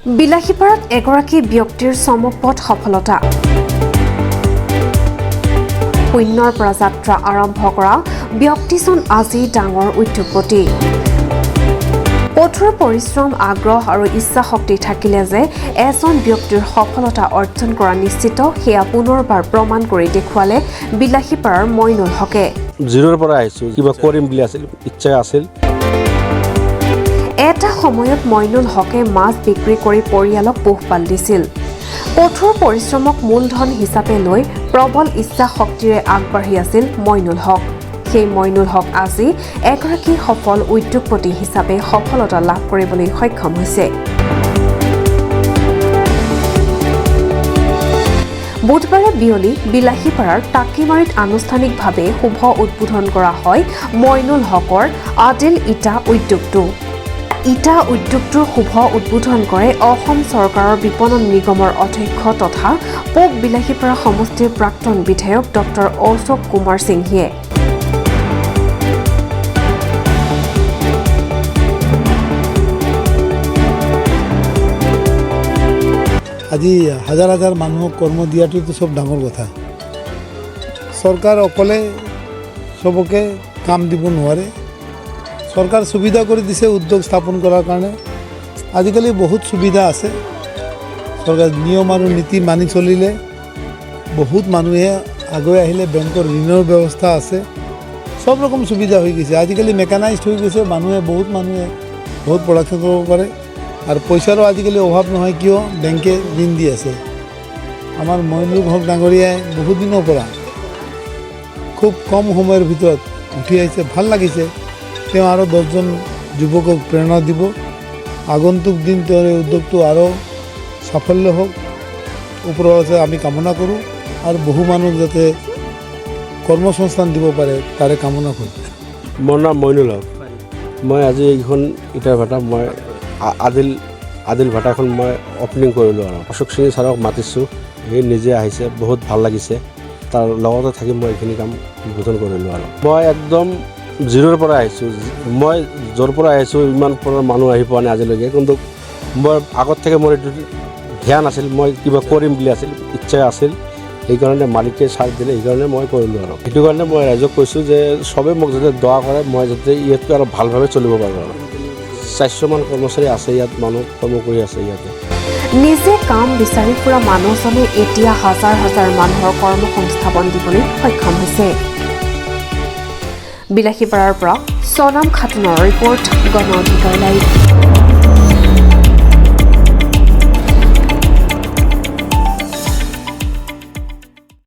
বিলাসীপাৰাত এগৰাকী ব্যক্তিৰ চমকপ্ৰদ সফলতা। শূন্যৰ পৰা যাত্ৰা আৰম্ভ কৰা ব্যক্তিজন আজি ডাঙৰ উদ্যোগপতি। কঠোৰ পৰিশ্ৰম, আগ্ৰহ আৰু ইচ্ছাশক্তি থাকিলে যে এজন ব্যক্তিৰ সফলতা অৰ্জন কৰা নিশ্চিত, সেয়া পুনৰবাৰ প্ৰমাণ কৰি দেখুৱালে বিলাসীপাৰাৰ মইনুল হকে। জিৰ'ৰ পৰা আহিছোঁ, কিবা কৰিম বুলি আছিল, ইচ্ছা আছিল। এটা সময়ত মইনুল হকে মাছ বিক্ৰী কৰি পৰিয়ালক পোহপাল দিছিল। কঠোৰ পৰিশ্ৰমক মূলধন হিচাপে লৈ প্ৰবল ইচ্ছা শক্তিৰে আগবাঢ়ি আছিল মইনুল হক। সেই মইনুল হক আজি এগৰাকী সফল উদ্যোগপতি হিচাপে সফলতা লাভ কৰিবলৈ সক্ষম হৈছে। বুধবাৰে বিয়লি বিলাসীপাৰাৰ টাকিমাৰীত আনুষ্ঠানিকভাৱে শুভ উদ্বোধন কৰা হয় মইনুল হকৰ আদিল ইটা উদ্যোগটো। ইটা উদ্যোগটোৰ শুভ উদ্বোধন কৰে অসম চৰকাৰৰ বিপণন নিগমৰ অধ্যক্ষ তথা পূব বিলাসীপাৰা সমষ্টিৰ প্ৰাক্তন বিধায়ক ডক্টৰ অশোক কুমাৰ সিংহীয়ে। আজি হাজাৰ হাজাৰ মানুহক কৰ্ম দিয়াটোতো চব ডাঙৰ কথা। চৰকাৰ অকলে চবকে কাম দিব নোৱাৰে। চৰকাৰ সুবিধা কৰি দিছে উদ্যোগ স্থাপন কৰাৰ কাৰণে। আজিকালি বহুত সুবিধা আছে। চৰকাৰ নিয়ম আৰু নীতি মানি চলিলে বহুত মানুহে আগুৱাই আহিলে বেংকৰ ঋণৰ ব্যৱস্থা আছে, চব ৰকম সুবিধা হৈ গৈছে। আজিকালি মেকানাইজড হৈ গৈছে, বহুত মানুহে বহুত প্ৰডাকশ্যন কৰিব পাৰে আৰু পইচাৰো আজিকালি অভাৱ নহয়। কিয় বেংকে ঋণ দি আছে। আমাৰ মইনুল হক ডাঙৰীয়াই বহুত দিনৰ পৰা খুব কম সময়ৰ ভিতৰত উঠি আহিছে, ভাল লাগিছে। তেওঁ আৰু 10জন যুৱকক প্ৰেৰণা দিব। আগন্তুক দিন তেওঁৰ এই উদ্যোগটো আৰু সাফল্য হওক, ওপৰৰ আমি কামনা কৰোঁ আৰু বহু মানুহ যাতে কৰ্মসংস্থান দিব পাৰে তাৰে কামনা কৰোঁ। মোৰ নাম মইনুল হক। মই আজি এইখন ইটাৰ ভাটা মই আদিল ভাটাখন মই অ'পেনিং কৰিলোঁ আৰু অশোক সিং ছাৰক মাতিছোঁ, সি নিজে আহিছে, বহুত ভাল লাগিছে। তাৰ লগতে থাকি মই এইখিনি কাম উদ্বোধন কৰিলোঁ আৰু মই একদম জিৰ'ৰ পৰা আহিছোঁ। মই য'ৰ পৰা আহিছোঁ ইমান পৰা মানুহ আহি পোৱা নাই আজিলৈকে, কিন্তু মই আগত থেকে মোৰ এইটো ধ্যান আছিল, মই কিবা কৰিম বুলি আছিল, ইচ্ছা আছিল। সেইকাৰণে মালিকে চাৰ্জ দিলে, সেইকাৰণে মই কৰিলোঁ আৰু সেইটো কাৰণে মই ৰাইজক কৈছোঁ যে চবেই মোক যাতে দোৱা কৰে, মই যাতে ইয়াতকৈ আৰু ভালভাৱে চলিব পাৰোঁ। আৰু 400মান কৰ্মচাৰী আছে ইয়াত, মানুহ কৰ্ম কৰি আছে ইয়াতে। নিজে কাম বিচাৰি ফুৰা মানুহজনে এতিয়া হাজাৰ হাজাৰ মানুহৰ কৰ্মসংস্থাপন দিবলৈ সক্ষম হৈছে। বিলাসীপাৰাৰ পৰা ছনাম খাতুনৰ ৰিপৰ্ট, গণ অধিকাৰ লাইভ।